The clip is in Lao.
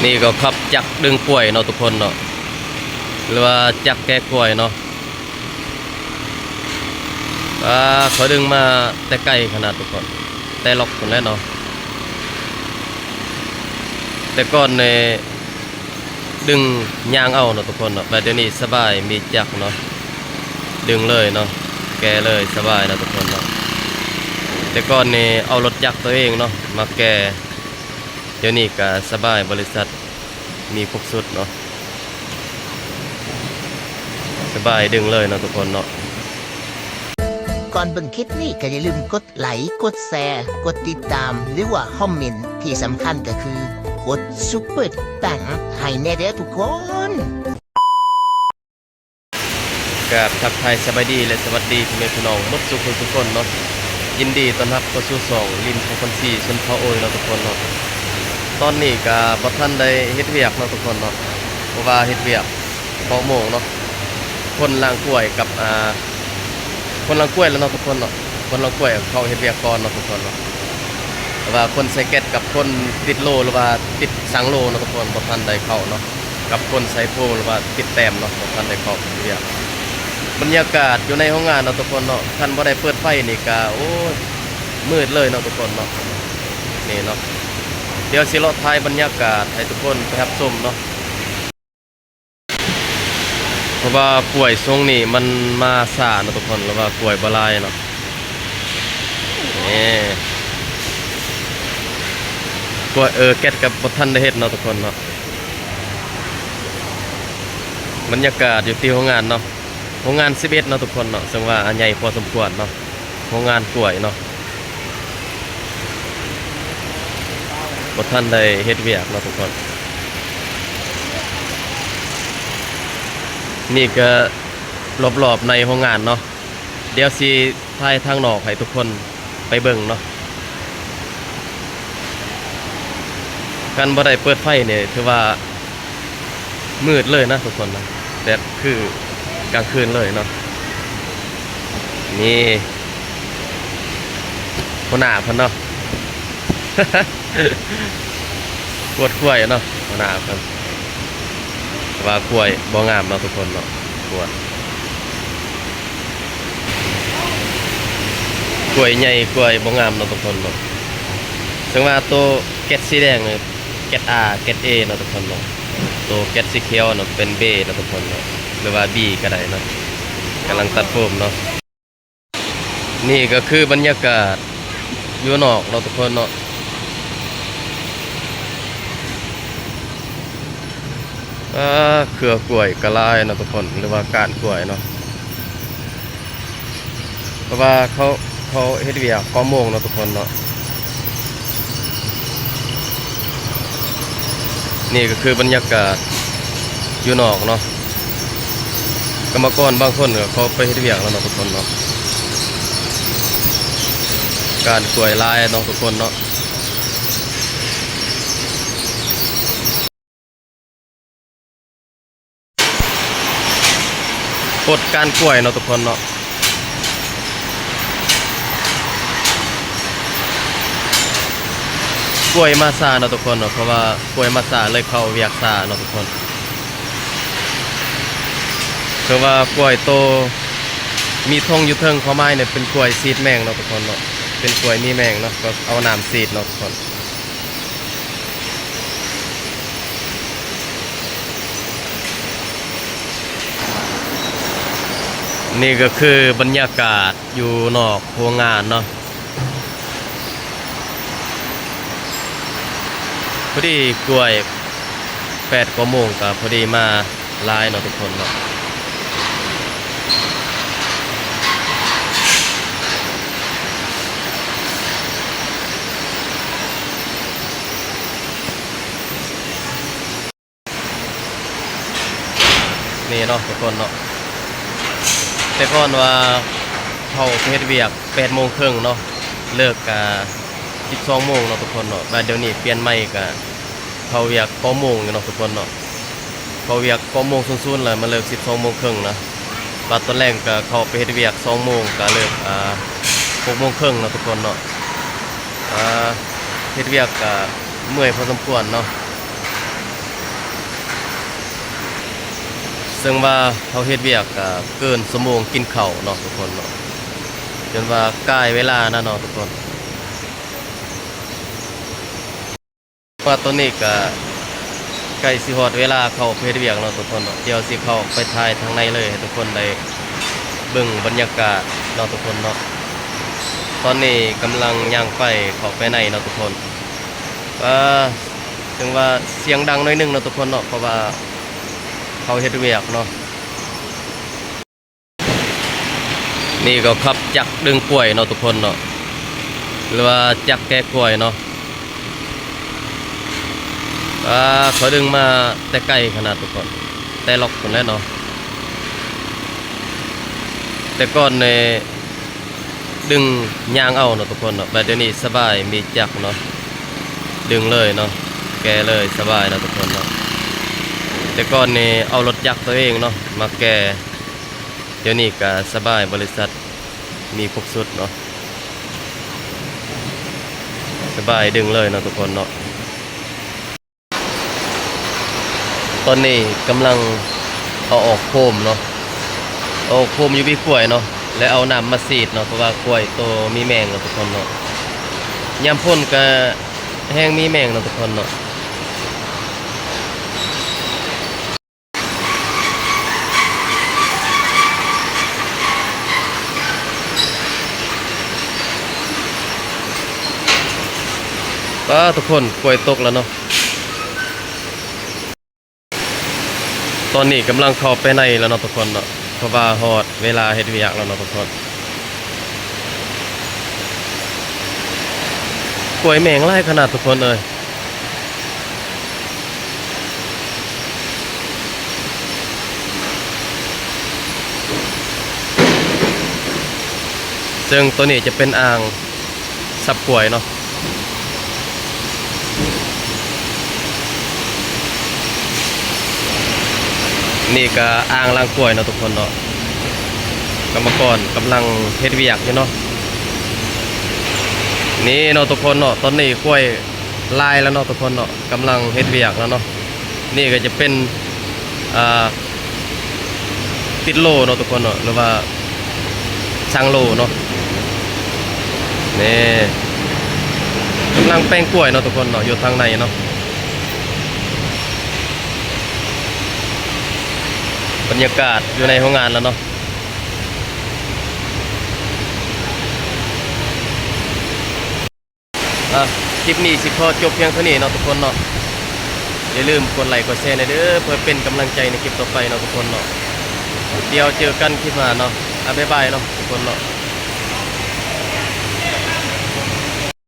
ນີ້ກໍຂັບຈັກດຶງກ້ວຍເນາະທຸກຄົນເນາະ ຫຼືວ່າຈັກແກະກ້ວຍເນາະ. ອ່າ ເຂົາດຶງມາແຕ່ໄກຂະໜາດທຸກຄົນ ແຕ່ລັອກພຸ້ນແຫຼະເນາະ. ແຕ່ກ່ອນນີ້ດຶງຍ່າງເອົາເນາະທຸກຄົນເນາະ ແຕ່ດຽວນີ້ສະບາຍ ມີຈັກເນາະ ດຶງເລີຍເນາະ ແກະເລີຍ ສະບາຍເນາະທຸກຄົນເນາະ. ແຕ່ກ່ອນນີ້ເອົາລົດຈັກໂຕເອງເນາະມາແກະ ດຽວນີ້ກະສະບາຍ ບໍລິສັດມີຄົບຊຸດເນາະ ສະບາຍດຶງເລີຍເນາະທຸກຄົນເນາະ. ກ່ອນເບິ່ງຄລິບນີ້ກໍຢ່າລືມກົດໄລກ໌ ກົດແຊ ກົດຕິດຕາມ ຫຼືວ່າຄອມເມັນ ທີ່ສຳຄັນກໍຄືກົດຊຸບເປີແຕັງໃຫ້ແດ່ເດີທຸກຄົນ. ກາບທັກທາຍສະບາຍດີ ແລະ ສະຫວັດດີພໍ່ແມ່ພີ່ນ້ອງໝົດສູ່ຜູ້ສູ່ຄົນເນາະ. ຍິນດີຕ້ອນຮັບເຂົ້າສູ່ຊ່ອງລິນພາຄອນຊີຊົນເຜົ່າໂອຍເນາະທຸກຄົນເນາະ. ຕອນນີ້ກະບໍ່ທັນໄດ້ເຮັດວຽກເນາະທຸກຄົນເນາະ ເພາະວ່າເຮັດວຽກເກົ້າໂມງເນາະ. ຄົນລ້າງກ້ວຍກັບ ອ່າ ຄົນລ້າງກ້ວຍແລ້ວເນາະທຸກຄົນເນາະ. ຄົນລ້າງກ້ວຍເຂົາເຮັດວຽກກ່ອນເນາະທຸກຄົນເນາະ. ແຕ່ວ່າຄົນໃສ່ແກັດກັບຄົນຕິດໂລ ຫຼືວ່າຕິດສັງໂລເນາະທຸກຄົນ ບໍ່ທັນໄດ້ເຂົ້າເນາະ. ກັບຄົນໃສ່ໂພ ຫຼືວ່າຕິດແຕ້ມເນາະ ບໍ່ທັນໄດ້ເຂົ້າເຮັດວຽກ. ບັນຍາກາດຢູ່ໃນໂຮງງານເນາະທຸກຄົນເນາະ ຄັນບໍ່ໄດ້ເປີດໄຟນີ້ກະ ໂອ້ຍ ມືດເລີຍເນາະທຸກຄົນເນາະ. ນີ້ເນາະ ດຽວຊິເລາະຖ່າຍບັນຍາກາດໃຫ້ທຸກຄົນໄປຮັບຊົມເນາະ. ເພາະວ່າກ້ວຍຊ່ວງນີ້ມັນມາຊ້າເນາະທຸກຄົນ ຫຼືວ່າກ້ວຍບໍ່ຫຼາຍເນາະ. ນີ້ ກ້ວຍ ເອີ ແກັດກໍບໍ່ທັນໄດ້ເຮັດເນາະທຸກຄົນເນາະ. ບັນຍາກາດຢູ່ທີ່ໂຮງງານເນາະ ໂຮງງານສິບເອັດເນາະທຸກຄົນເນາະ ເຊິ່ງວ່າໃຫຍ່ພໍສົມຄວນເນາະ. ໂຮງງານກ້ວຍເນາະ ບໍ່ທັນໄດ້ເຮັດວຽກເນາະທຸກຄົນ. ນີ້ກໍລອບໆໃນໂຮງງານເນາະ ດຽວຊິຖ່າຍທາງນອກໃຫ້ທຸກຄົນໄປເບິ່ງເນາະ. ຄັນບໍ່ໄດ້ເປີດໄຟນີ້ຖືວ່າ ມືດເລີຍນະທຸກຄົນນະ ແບບຄືກາງຄືນເລີຍເນາະ. ນີ້ຫົວໜ້າເພິ່ນເນາະ ກວດກ້ວຍເນາະ ຫົວໜ້າເພິ່ນ ແຕ່ວ່າກ້ວຍບໍ່ງາມເນາະທຸກຄົນເນາະ. ກວດ ກ້ວຍໃຫຍ່ ກ້ວຍບໍ່ງາມເນາະທຸກຄົນເນາະ. ເຊິ່ງວ່າໂຕແກັດສີແດງນີ້ ແກັດ R ແກັດ A ເນາະທຸກຄົນເນາະ. ໂຕແກັດສີຂຽວເນາະ ເປັນ B ເນາະທຸກຄົນເນາະ ຫຼືວ່າ B ກໍໄດ້ເນາະ. ກຳລັງຕັດໂຟມເນາະ. ນີ້ກໍຄືບັນຍາກາດຢູ່ນອກເນາະທຸກຄົນເນາະ. ອ່າ ເຄືອກ້ວຍກໍຫຼາຍເນາະທຸກຄົນ ຫຼືວ່າກ້ານກ້ວຍເນາະ. ເພາະວ່າເຂົາ ເຂົາເຮັດວຽກເກົ້າໂມງເນາະທຸກຄົນເນາະ. ນີ້ກໍຄືບັນຍາກາດຢູ່ນອກເນາະ. ກຳມະກອນບາງຄົນກໍເຂົາໄປເຮັດວຽກແລ້ວເນາະທຸກຄົນເນາະ. ກ້ານກ້ວຍຫຼາຍເນາະທຸກຄົນເນາະ. ປົດກ້ານກ້ວຍເນາະທຸກຄົນເນາະ. ກ້ວຍມາຊ້າເນາະທຸກຄົນເນາະ ເພາະວ່າກ້ວຍມາຊ້າເລີຍເຂົ້າວຽກຊ້າເນາະທຸກຄົນ. ເພາະວ່າກ້ວຍໂຕມີທົ່ງຢູ່ເທິງ ຄວາມໝາຍນີ້ເປັນກ້ວຍສີດແມງເນາະທຸກຄົນເນາະ ເປັນກ້ວຍມີແມງເນາະ ກໍເອົານ້ຳສີດເນາະທຸກຄົນ. ນີ້ກໍຄືບັນຍາກາດຢູ່ນອກໂຮງງານເນາະ. ພໍດີກ້ວຍແປດກວ່າໂມງກໍພໍດີມາຫຼາຍເນາະທຸກຄົນເນາະ. ນີ້ເນາະທຸກຄົນເນາະ ແຕ່ກ່ອນວ່າເຂົາໄປເຮັດວຽກແປດໂມງເຄິ່ງເນາະ ເລີກກະສິບສອງໂມງເນາະທຸກຄົນເນາະ. ບາດດຽວນີ້ປ່ຽນໃໝ່ກະເຂົ້າວຽກເກົ້າໂມງຢູ່ເນາະທຸກຄົນເນາະ. ເຂົ້າວຽກເກົ້າໂມງສູນໆ ແລ້ວມາເລີກສິບສອງໂມງເຄິ່ງນະ. ບາດຕອນແລງກະເຂົ້າໄປເຮັດວຽກສອງໂມງ ກະເລີກ ອ່າ ຫົກໂມງເຄິ່ງເນາະທຸກຄົນເນາະ. ອ່າ ເຮັດວຽກກະເມື່ອຍພໍສົມຄວນເນາະ. ເຊິ່ງວ່າເຮົາເຮັດວຽກກະເກີນຊົ່ວໂມງກິນເຂົ້າເນາະທຸກຄົນເນາະ ຈົນວ່າກ່າຍເວລານະເນາະທຸກຄົນ. ວ່າຕອນນີ້ກະໃກ້ຊິຮອດເວລາເຂົ້າໄປເຮັດວຽກເນາະທຸກຄົນເນາະ ດຽວຊິເຂົ້າໄປຖ່າຍທາງໃນເລີຍ ໃຫ້ທຸກຄົນໄດ້ເບິ່ງບັນຍາກາດເນາະທຸກຄົນເນາະ. ຕອນນີ້ກຳລັງຍ່າງໄປເຂົ້າໄປໃນເນາະທຸກຄົນ. ວ່າ ເຖິງວ່າສຽງດັງໜ້ອຍໜຶ່ງເນາະທຸກຄົນເນາະ ເພາະວ່າເຂົາເຮັດວຽກເນາະ. ນີ້ກໍຂັບຈັກດຶງກ້ວຍເນາະທຸກຄົນເນາະ ຫຼືວ່າຈັກແກ່ກ້ວຍເນາະ. ອ່າ ເຂົາດຶງມາແຕ່ໄກຂະໜາດທຸກຄົນ ແຕ່ລັອກພຸ້ນແຫຼະເນາະ. ແຕ່ກ່ອນນີ້ດຶງຍ່າງເອົາເນາະທຸກຄົນເນາະ ແຕ່ດຽວນີ້ສະບາຍ ມີຈັກເນາະ ດຶງເລີຍເນາະ ແກ່ເລີຍ ສະບາຍເນາະທຸກຄົນເນາະ. ແຕ່ກ່ອນນີ້ເອົາລົດຈັກໂຕເອງເນາະມາແກ່ ດຽວນີ້ກະສະບາຍ ບໍລິສັດມີຄົບຊຸດເນາະ ສະບາຍດຶງເລີຍເນາະທຸກຄົນເນາະ. ຕອນນີ້ກຳລັງເອົາອອກໂຄມເນາະ ເອົາໂຄມຢູ່ວີກ້ວຍເນາະ ແລະເອົານ້ຳມາສີດເນາະ ເພາະວ່າກ້ວຍໂຕມີແມງເນາະທຸກຄົນເນາະ. ຍາມຝົນກະແຮງມີແມງເນາະທຸກຄົນເນາະ. ປ້າ ທຸກຄົນ ກ້ວຍຕົກແລ້ວເນາະ. ຕອນນີ້ກຳລັງເຂົ້າໄປໃນແລ້ວເນາະທຸກຄົນເນາະ ເພາະວ່າຮອດເວລາເຮັດວຽກແລ້ວເນາະທຸກຄົນ. ກ້ວຍແມງຫຼາຍຂະໜາດທຸກຄົນເອີຍ. ເຊິ່ງໂຕນີ້ຈະເປັນອ່າງສັບກ້ວຍເນາະ. ນີ້ກະອ່າງລ້າງກ້ວຍເນາະທຸກຄົນເນາະ. ກຳມະກອນກຳລັງເຮັດວຽກຢູ່ເນາະ. ນີ້ເນາະທຸກຄົນເນາະ ຕອນນີ້ກ້ວຍຫຼາຍແລ້ວເນາະທຸກຄົນເນາະ ກຳລັງເຮັດວຽກແລ້ວເນາະ. ນີ້ກະຈະເປັນ ອ່າ ຕິດໂລເນາະທຸກຄົນເນາະ ຫຼືວ່າຊ່າງໂລເນາະ. ນີ້ກຳລັງແປງກ້ວຍເນາະທຸກຄົນເນາະ ຢູ່ທາງໃນເນາະ. ບັນຍາກາດຢູ່ໃນໂຮງງານແລ້ວເນາະ. ອ່ະ ຄລິບນີ້ຊິຂໍຈົບພຽງເທົ່ານີ້ເນາະທຸກຄົນເນາະ. ຢ່າລືມກົດໄລກົດແຊແດ່ເດີ ເພື່ອເປັນກຳລັງໃຈໃນຄລິບຕໍ່ໄປເນາະທຸກຄົນເນາະ. ດຽວເຈີກັນຄລິບໜ້າເນາະ. ອ່ະ ບາຍບາຍເນາະທຸກຄົນເນາະ.